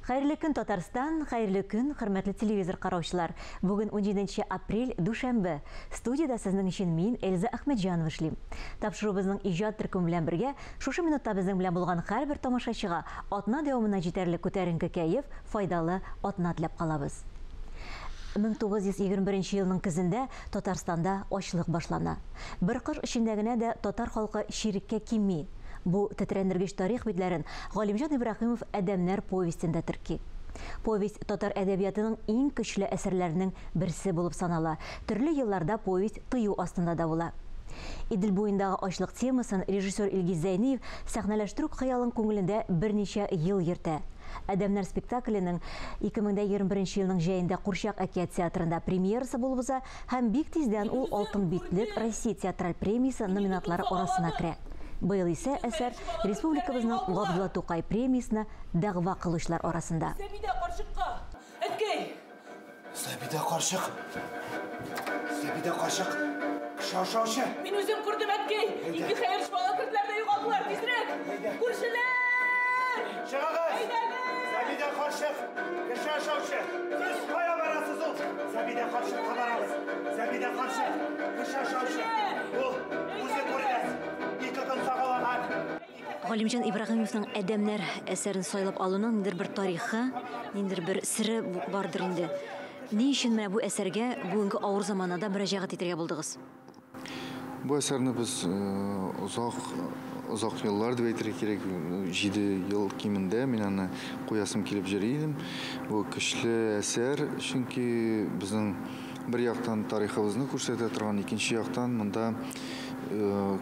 Хәерле көн, Татарстан, хәерле көн, хөрмәтле телевизор караучылар. Бүген 17 апрель, дүшәмбе. Студиядә сезнең өчен мин, Эльза Әхмәтҗанова эшлим. Тапшыруыбызның иҗат төркеме белән бергә шушы минутта безнең белән булган һәрбер тамашачыга атна дәвамына җитәрлек күтәренке кәеф, файдалы атна теләп калабыз. 1921 елның көзендә Татарстанда ачлык башлана. Бер кыш эчендә генә дә татар халкы чиреккә кими. Бу тетрәндергеч тарих битләрен Галимҗан Ибраһимов Адәмнәр повестендә терки. Повесть татар әдәбиятының иң көчле әсәрләренең берсе булып санала. Төрле елларда повесть тыю астында да була. Идел буендагы ачлык темасын режиссер Илгиз Зәйниев сәхнәләштерү хыялын күңелендә берничә ел йөртә. Адәмнәр спектакленең 2021 елның җәендә Курчак әкият театрында премьерасы булып уза һәм бик тиздән ул Алтын битлек Россия театраль премиясе номинатлары арасына керә. Быел исә әсәр республикабызның Габдулла Тукай премиясенә дәгъва кылучылар арасында. Сәбидә карчыкка! Әткәй! Сәбидә карчык! Сәбидә карчык! Кеше ашаучы! Мин үзем күрдем, әткәй! Ике хәерче бала керделәр дә югалдылар. Тизрәк! Күршеләр! Чыгыгыз! Әйдәгез! Сәбидә карчык! Кеше ашаучы! Сез кая барасыз ул? Сәбидә карчыкка барабыз! Сәбидә карчык! Кеше ашаучы! Ул үзе күргән! Ике көн сагалаган! Галимҗан Ибраһимовның Адәмнәр әсәрен сайлап алуның ниндидер бер тарихы, ниндидер бер сере бардыр инде. Ни өчен менә бу әсәргә бүгенге авыр заманада мөрәҗәгать итәргә булдыгыз? Бу әсәрне без озак, озак еллар дип әйтергә кирәк, 7 ел кимендә мин аны куясым килеп йөри идем. Бу көчле әсәр, чөнки безнең бер яктан тарихыбызны күрсәтә торган, икенче яктан монда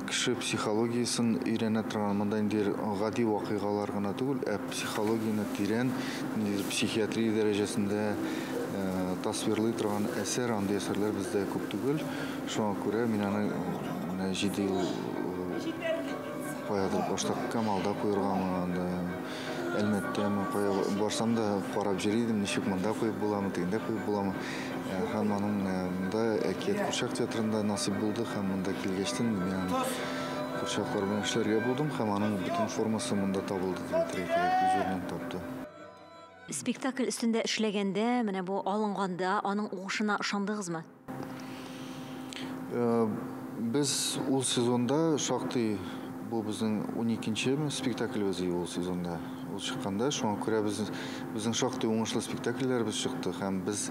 кеше психологиясен өйрәнә торган, монда инде гади вакыйгалар гына түгел, ә психологияне тирән, ниндидер психиатрия дәрәҗәсендә тасвирлый торган әсәр, андый әсәрләр бездә күп түгел. Шуңа күрә мин аны менә 7 ел каядыр башта Камалда куерганмы, анда Әлмәттәме, кая барсам да карап йөри идем, ничек монда куеп буламы, тегендә куеп буламы. Һәм аның менә монда Әкият курчак театрында насыйп булды, һәм монда килгәчтен мин аны курчаклар белән эшләргә булдым, һәм аның бөтен формасы монда табылды дип әйтергә кирәк, үз урынын тапты. Спектакль өстендә эшләгәндә, менә бу алынганда, аның уңышына ышандыгызмы? Без ул сезонда шактый, бу безнең уникенче спектаклебез иде ул сезонда. Ул чыкканда, шуңа күрә безнең шактый уңышлы спектакльләребез чыкты һәм без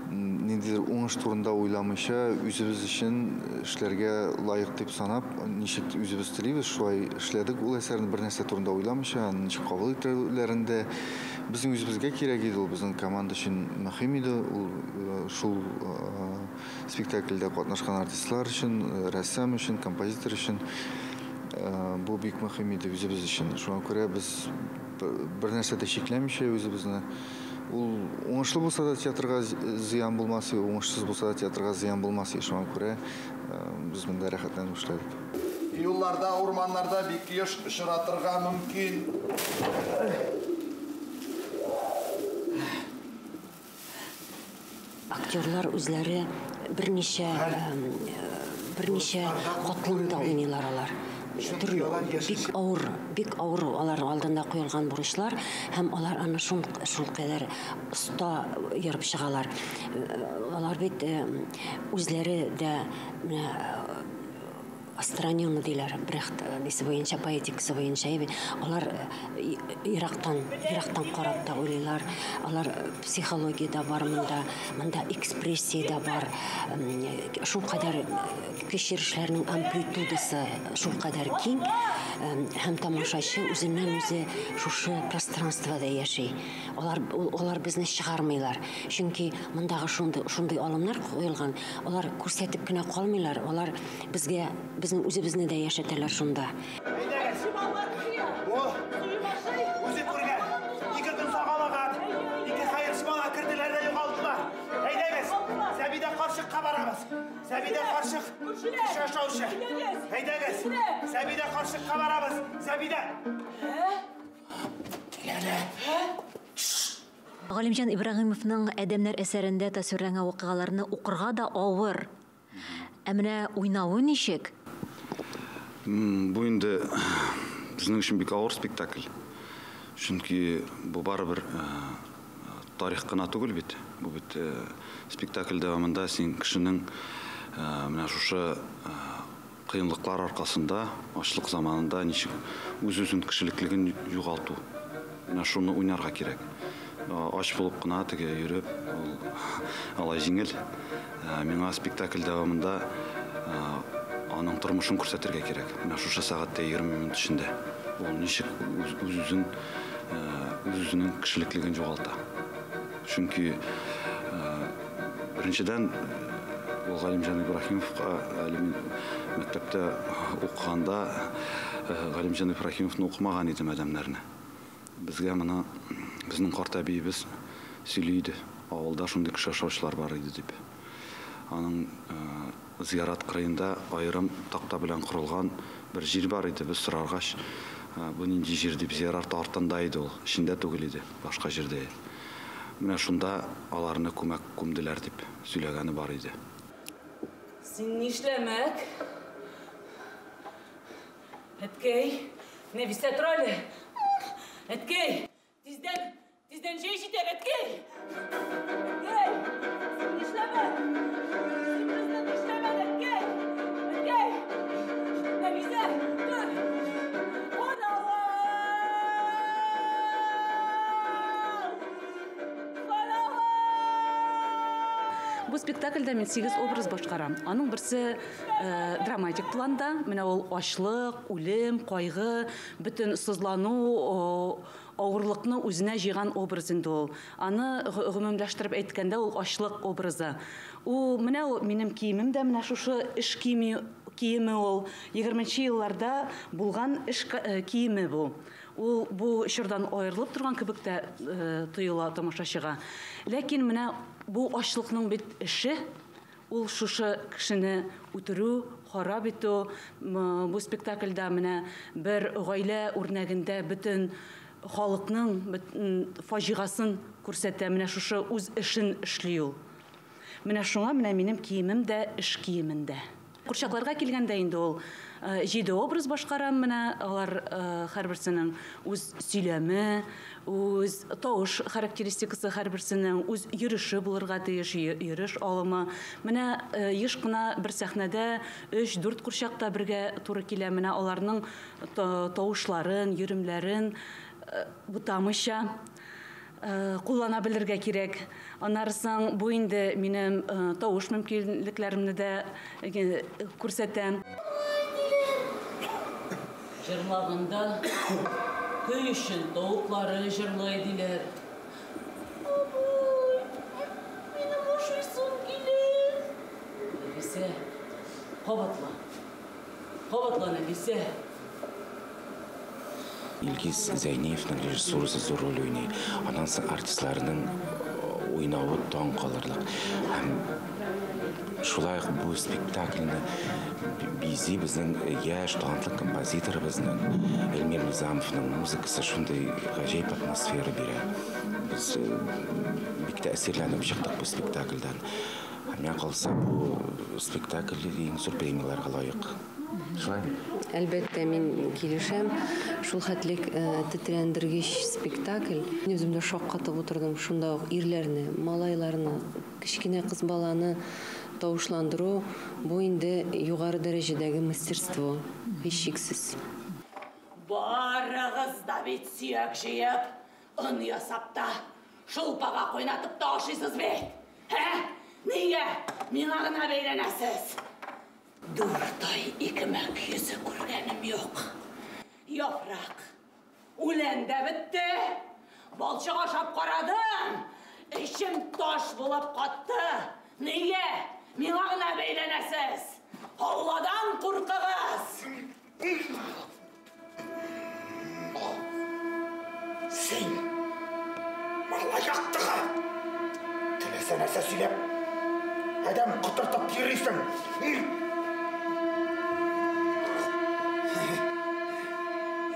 ниндидер уңыш турында уйламыйча үзебез өчен эшләргә лаек дип санап, ничек үзебез телибез, шулай эшләдек. Ул әсәрне бер нәрсә турында уйламыйча, аны ничек кабул итүләрен дә безнең үзебезгә кирәк иде, ул безнең команда өчен мөһим иде. Ул шул спектакльдә катнашкан артистлар өчен, рәссам өчен, композитор өчен бу бик мөһим иде үзебез өчен. Шуңа күрә без бер нәрсә дә чикләмичә үзебезне. Ул уңышлы булса да театрга зыян булмас, уңышсыз булса да театрга зыян булмас. Шуңа күрә без монда рәхәтләнеп эшләдек. Юлларда, урманнарда бик еш очратырга мөмкин. Актерлар үзләре берничә катламда уйныйлар алар. Төрле, бик авыр, бик авыр алар алдында куелган бурычлар, һәм алар аны шул кадәр оста ерып чыгалар. Алар бит үзләре дә менә остранённо диләр, Брехт нисе буенча, поэтикасы буенча, әйбит. Алар ерактан карап та уйлыйлар. Алар психология да бар монда, монда экспрессия дә бар. Шул кадәр кичерешләрнең амплитудасы шул кадәр киң, һәм тамашачы үзеннән үзе шушы пространствода яши. Алар безне чыгармыйлар. Чөнки мондагы шундый алымнар куелган, алар күрсәтеп кенә калмыйлар, алар безнең үзебезне дә яшәтәләр шунда. Үзе күргән, ике көн сагалаган, ике хәерче бала керделәр дә югалдылар. Әйдәгез, Сәбидә карчыкка барабыз. Сәбидә карчык, кеше ашаучы. Әйдәгез, Сәбидә карчыкка барабыз. Сәбидә. Галимҗан Ибраһимовның Адәмнәр әсәрендә тасвирланган вакыйгаларны укырга да авыр. Ә менә уйнавы ничек? Бу инде безнең өчен бик авыр спектакль. Чөнки бу барыбер тарих кына түгел бит. Бу бит спектакль дәвамында син кешенең менә шушы кыенлыклар аркасында, ачлык заманында ничек үз-үзен кешелеклеген югалту. Менә шуны уйнарга кирәк. Ач булып кына теге йөреп, ул алай җиңел. Миңа спектакль дәвамында аның тормышын күрсәтергә кирәк. Менә шушы сәгатьтә 20 минут эчендә ул ничек үз-үзен үз-үзенең кешелеклеген югалта. Чөнки беренчедән ул Галимҗан Ибраһимовка әле мин мәктәптә укыганда Галимҗан Ибраһимовны укымаган идем адәмнәрне. Безгә моны безнең карт әбиебез сөйли иде. Авылда шундый кеше ашаучылар бар иде дип. Аның зиярат кырыенда аерым такта белән корылган бер җир бар иде. Без сораргач, бу нинди җир дип, зиярат артында иде ул, эчендә түгел иде, башка җирдә. Менә шунда аларны күмәк күмделәр дип сөйләгәне бар иде. Син нишләмәк? Әткәй, Нәфисә, тор әле. Әткәй, тиздән, тиздән җәй җитәр, әткәй. Әткәй, син нишләмәк? Син безне нишләмәк, әткәй? Әткәй, Нәфисә, тор. Каравыл! Каравыл! Бу спектакльдә мин 8 образ башкарам. Аның берсе драматик планда, менә ул ачлык, үлем, кайгы, бөтен сызлану, авырлыкны үзенә җыйган образ инде ул. Аны гомумләштереп әйткәндә ул ачлык образы. Ул менә ул минем киемем дә менә шушы эш киеме ул 20 елларда булган эш киеме бу. Ул бу чордан аерылып торган кебек тә тоела тамашачыга. Ләкин менә бу ачлыкның бит эше, ул шушы кешене үтерү, харап итү. Бу спектакльдә менә бер гаилә үрнәгендә бөтен халыкның фаҗигасын күрсәтә, менә шушы үз эшен эшли ул. Менә шуңа менә минем киемем дә эш киемендә. Курчакларга килгәндә инде ул 7 образ башкарам, менә алар һәрберсенең үз сөйләме, үз тавыш характеристикасы, һәрберсенең үз йөреше булырга тиеш, йөреш алымы. Менә еш кына бер сәхнәдә 3-4 курчак та бергә туры килә. Менә аларның тавышларын, йөремләрен бутамыйча куллана белергә кирәк. Аннары соң бу инде минем тавыш мөмкинлекләремне дә күрсәтә. Җырлаганда көй өчен тавыклары җырлый диләр. Абый, минем ашыйсым килә. Нәфисә, кабатла. Кабатла, Нәфисә. Илгиз Зәйниевның режиссурасы зур роль уйный. Аннан соң артистларның уйнавы таң калырлык. Һәм шулай ук бу спектакльне бизи безнең яшь талантлы композиторыбызның Эльмир Низамовның музыкасы шундый гаҗәеп атмосфера бирә. Без бик тәэсирләнеп чыктык бу спектакльдән. Һәм миңа калса, бу спектакль иң зур премияләргә лаек. Шулаймы? Әлбәттә, мин килешәм. Шул хәтлек тетрәндергеч спектакль. Мин үзем дә шаккатып утырдым. Шунда ук ирләрне, малайларны, кечкенә кыз баланы тавышландыру бу инде югары дәрәҗәдәге мастерство, һичшиксез. Барыгыз да бит сөяк җыеп, он ясап та, шулпага кайнатып та ашыйсыз бит. Ә? Нигә миңа гына бәйләнәсез? 4 ай икмәк йөзе күргәнем юк. Яфрак, үлән дә бетте. Балчык ашап карадым. Эчем таш булып катты. Нигә миңа гына бәйләнәсез? Алладан куркыгыз. Син малаяктыгы. Теләсә нәрсә сөйләп, адәм котыртып йөрисең.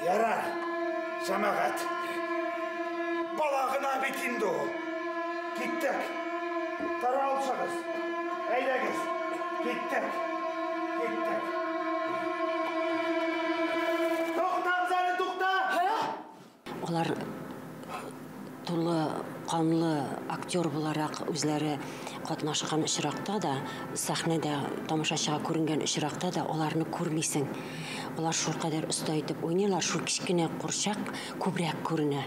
Ярар, җәмәгать. Бала гына бит инде ул. Киттек. Таралышыгыз. Әйдәгез. Киттек. Киттек. Туктагыз әле, тукта! Алар тулы канлы актер буларак үзләре катнашкан очракта да, сәхнәдә тамашачыга күренгән очракта да аларны күрмисең. Алар шулкадәр оста итеп уйныйлар, шул кечкенә курчак күбрәк күренә.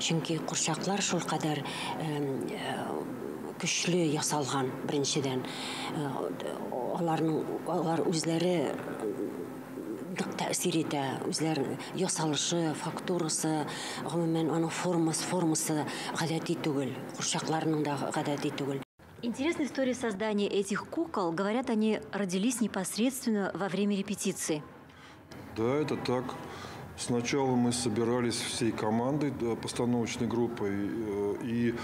Чөнки курчаклар шулкадәр көчле ясалган, беренчедән. Аларның алар үзләре нык тәэсир итә, үзләре ясалышы, фактурасы, гомумән аның формасы гадәти түгел, курчакларның да гадәти түгел. Интересная история создания этих кукол. Говорят, они родились непосредственно во время репетиции. Да, это так. Сначала мы собирались всей командой, постановочной группой, и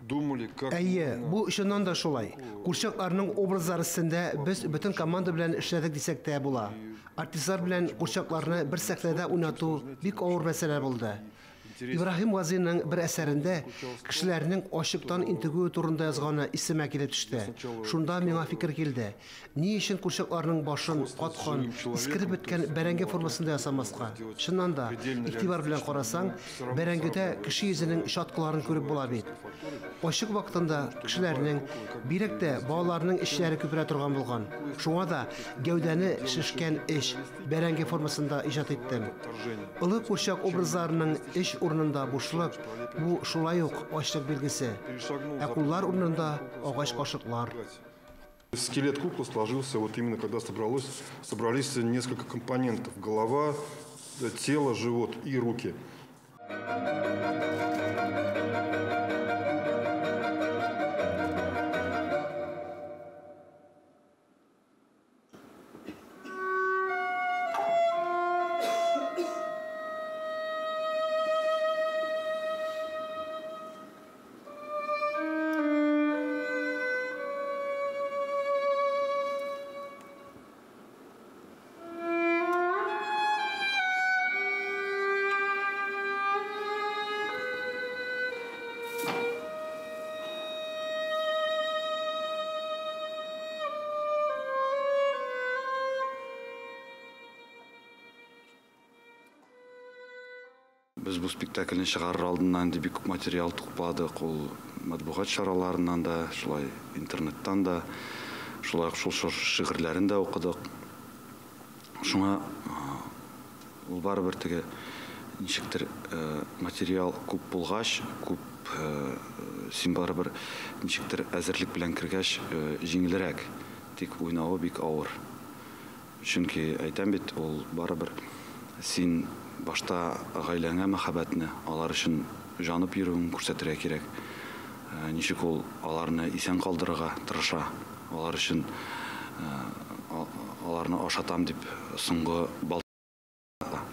думали, как... Әйе, бу чыннан да шулай. Курчакларның образлары өстендә без бөтен команда белән эшләдек дисәк тә була. Артистлар белән курчакларны бер сәхнәдә уйнату бик авыр мәсьәлә булды. Ибраһим Газиның бер әсәрендә кешеләрнең ачыктан интегүе турында язганы исемә килеп төште. Шунда миңа фикер килде. Ни өчен курчакларның башын каткан, искереп беткән бәрәңге формасында ясамаска? Чыннан да, игътибар белән карасаң, бәрәңгедә кеше йөзенең чаткыларын күреп була бит. Ачык вакытында кешеләрнең, бигрәк тә балаларның эчләре күперә торган булган. Шуңа да гәүдәне шешкән эч бәрәңге формасында иҗат иттем. Олы курчак образларының эч урынында бушлык, бу шулай ук ачлык билгесе. Ә куллар урынында агач кашыклар. Скелет куклы сложился вот именно когда собрались несколько компонентов: голова, тело, живот и руки. Без бу спектакльне чыгарыр алдыннан инде бик күп материал тупладык. Ул матбугат чараларыннан да, шулай интернеттан да, шулай ук шул шигырьләрен дә укыдык. Шуңа ул барыбер теге ничектер материал күп булгач, күп син барыбер ничектер әзерлек белән кергәч җиңелрәк, тик уйнавы бик авыр. Чөнки әйтәм бит, ул барыбер син башта гаиләңә мәхәббәтне, алар өчен җанып йөрүен күрсәтергә кирәк. Ничек ул аларны исән калдырырга тырыша, алар өчен аларны ашатам дип соңгы балта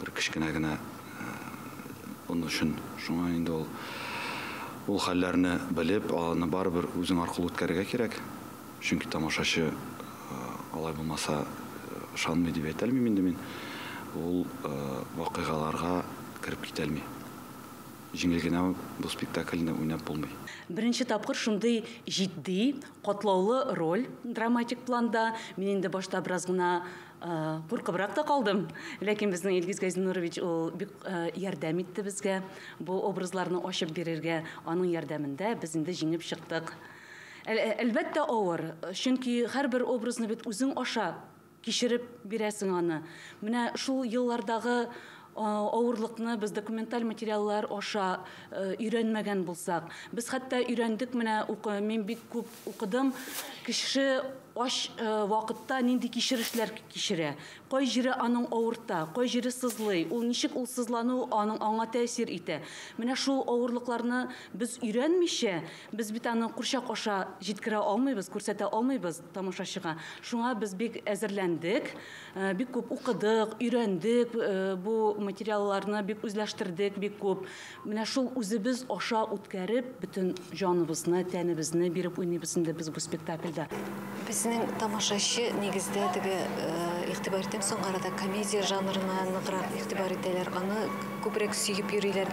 бер кечкенә генә он өчен. Шуңа инде ул хәлләрне белеп, аларны барыбер үзең аркылы үткәрергә кирәк. Чөнки тамашачы алай булмаса ышанмый дип әйтә алмыйм инде мин. Ул вакыйгаларга кереп китә алмый. Җиңел генә бу спектакльне уйнап булмый. Беренче тапкыр шундый җитди, катлаулы роль драматик планда. Мин инде башта бераз гына куркыбрак та калдым. Ләкин безнең Илгиз Газинурович ул бик ярдәм итте безгә бу образларны ачып бирергә. Аның ярдәмендә без инде җиңеп чыктык. Әлбәттә авыр, чөнки һәрбер образны бит үзең аша кичереп бирәсең аны. Менә шул еллардагы авырлыкны без документаль материаллар аша өйрәнмәгән булсак, без хәтта өйрәндек, менә мин бик күп укыдым, кеше ач вакытта нинди кичерешләр кичерә, кай җире аның авырта, кай җире сызлый, ул ничек ул сызлану аның аңа тәэсир итә. Менә шул авырлыкларны без өйрәнмичә, без бит аны курчак аша җиткерә алмыйбыз, күрсәтә алмыйбыз тамашачыга. Шуңа без бик әзерләндек, бик күп укыдык, өйрәндек, бу материалларны бик үзләштердек, бик күп. Менә шул үзебез аша үткәреп, бөтен җаныбызны, тәнебезне биреп уйныйбыз инде без бу спектакльдә. Безнең тамашачы нигездә теге игътибар итәм, соңгы арада комедия жанрына ныграк игътибар итәләр. Аны күбрәк сөеп йөриләр.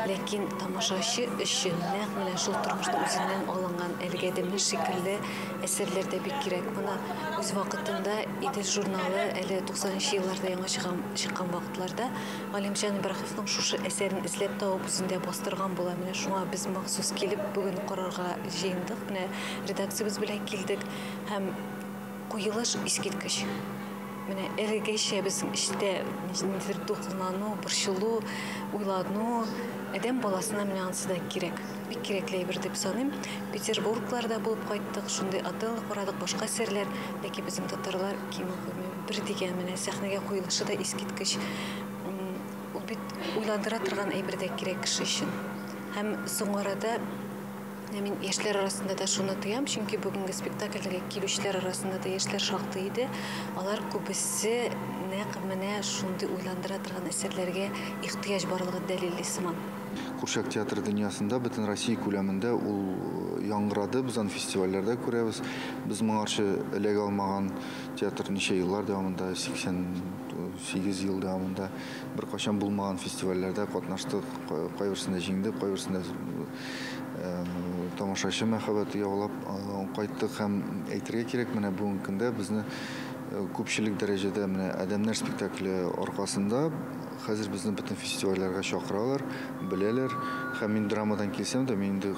Ләкин тамашачы өчен нәкъ менә шул тормышның үзеннән алынган әлеге адәмнәр шикелле әсәрләр дә бик кирәк. Менә үз вакытында Идел журналы әле 90 елларда яңа чыккан вакытларда Галимҗан Ибраһимовның шушы әсәрен эзләп табып үзендә бастырган була. Менә шуңа без махсус килеп бүген карарга җыендык. Менә редакциябез белән килдек һәм куелыш искиткеч. Менә әлегәчә безнең эчтә ниндидер дулкынлану, борчылу, уйлану, адәм баласына менә анысы да кирәк. Бик кирәкле әйбер дип саныйм. Петербургларда булып кайттык, шундый Отелло карадык, башка әсәрләр, ләкин безнең татарлар кимен куймый. Бер дигән менә сәхнәгә куелышы да искиткеч. Ул бит уйландыра торган әйбер дә кирәк кеше өчен. Һәм соңгы арада мин яшьләр арасында да шуны тоям, чөнки бүгенге спектакльгә килүчеләр арасында да яшьләр шактый иде. Алар күбесе нәкъ менә шундый уйландыра торган әсәрләргә ихтыяҗ барлыгын дәлилли сыман. Курчак театры дөньясында бөтен Россия күләмендә ул яңгырады, без аны фестивальләрдә күрәбез. Без моңарчы эләгә алмаган театр ничә еллар дәвамында, 88 ел дәвамында беркайчан булмаган фестивальләрдә катнаштык, кайберсендә җиңдек, кайберсендә тамашачы мәхәббәте яулап кайттык. Һәм әйтергә кирәк, менә бүгенге көндә безне күпчелек дәрәҗәдә менә Адәмнәр спектакле аркасында хәзер безне бөтен фестивальләргә чакыралар, беләләр. Һәм мин драмадан килсәм дә, мин инде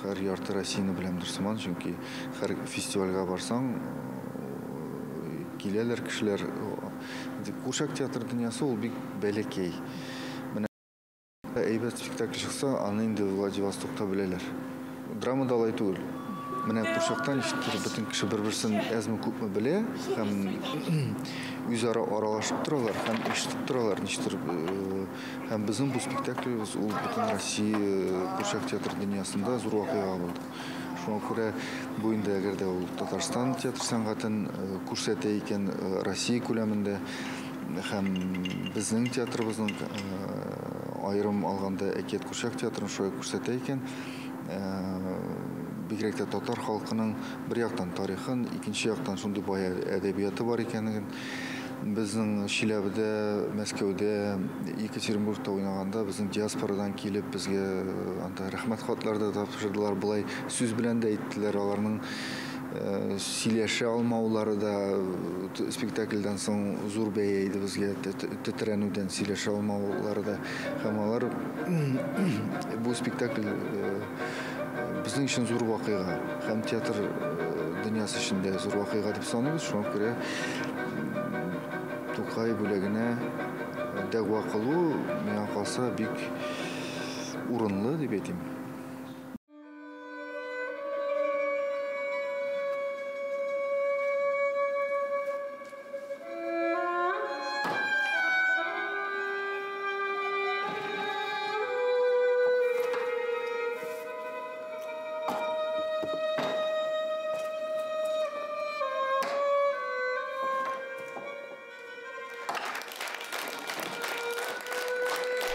һәр ярты Россияне беләмдер сыман, чөнки һәр фестивальгә барсаң, киләләр кешеләр. Курчак театры дөньясы ул бик бәләкәй. Менә әйбәт спектакль чыкса, аны инде Владивостокта беләләр. Драмада алай түгел. Менә курчактан ничектер бөтен кеше бер-берсен әзме-күпме белә һәм үзара аралашып торалар һәм ишетеп торалар ничектер. Һәм безнең бу спектаклебез ул бөтен Россия курчак театры дөньясында зур вакыйга булды. Шуңа күрә бу инде әгәр дә ул Татарстан театр сәнгатен күрсәтә икән Россия күләмендә һәм безнең театрыбызның аерым алганда Әкият курчак театрын шулай күрсәтә икән, бигрәк тә татар халкының бер яктан тарихын, икенче яктан шундый бай әдәбияты бар икәнлеген. Безнең Чиләбедә, Мәскәүдә, Екатеринбургта уйнаганда безнең диаспорадан килеп безгә анда рәхмәт хатлары да тапшырдылар, былай сүз белән дә әйттеләр, аларның сөйләшә алмаулары да спектакльдән соң зур бәя иде безгә, тетрәнүдән сөйләшә алмаулары да. Һәм алар бу спектакль безнең өчен зур вакыйга һәм театр дөньясы өчен дә зур вакыйга дип саныйбыз. Шуңа күрә Тукай бүләгенә дәгъва кылу миңа калса бик урынлы дип әйтим.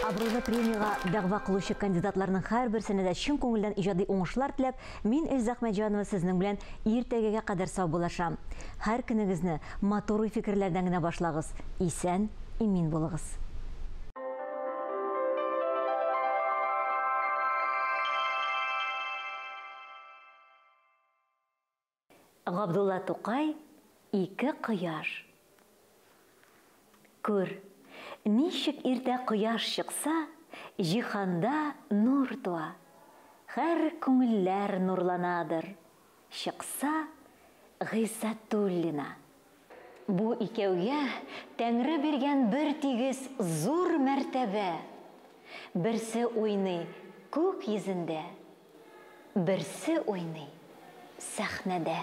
Абруйлы премияга дәгъва кылучы кандидатларның һәрберсенә дә чын күңелдән иҗади уңышлар теләп, мин Эльза Әхмәтҗанова сезнең белән иртәгәгә кадәр саубуллашам. Һәр көнегезне матур уй-фикерләрдән генә башлагыз. Исән, имин булыгыз. Габдулла Тукай, Ике кояш. Күр, ничек иртә кояш чыкса, җиһанда нур туа. Һәр күңелләр нурланадыр. Чыкса Гыйззәтуллина. Бу икәүгә Тәңре биргән бер тигез зур мәртәбә. Берсе уйный күк йөзендә, берсе уйный сәхнәдә.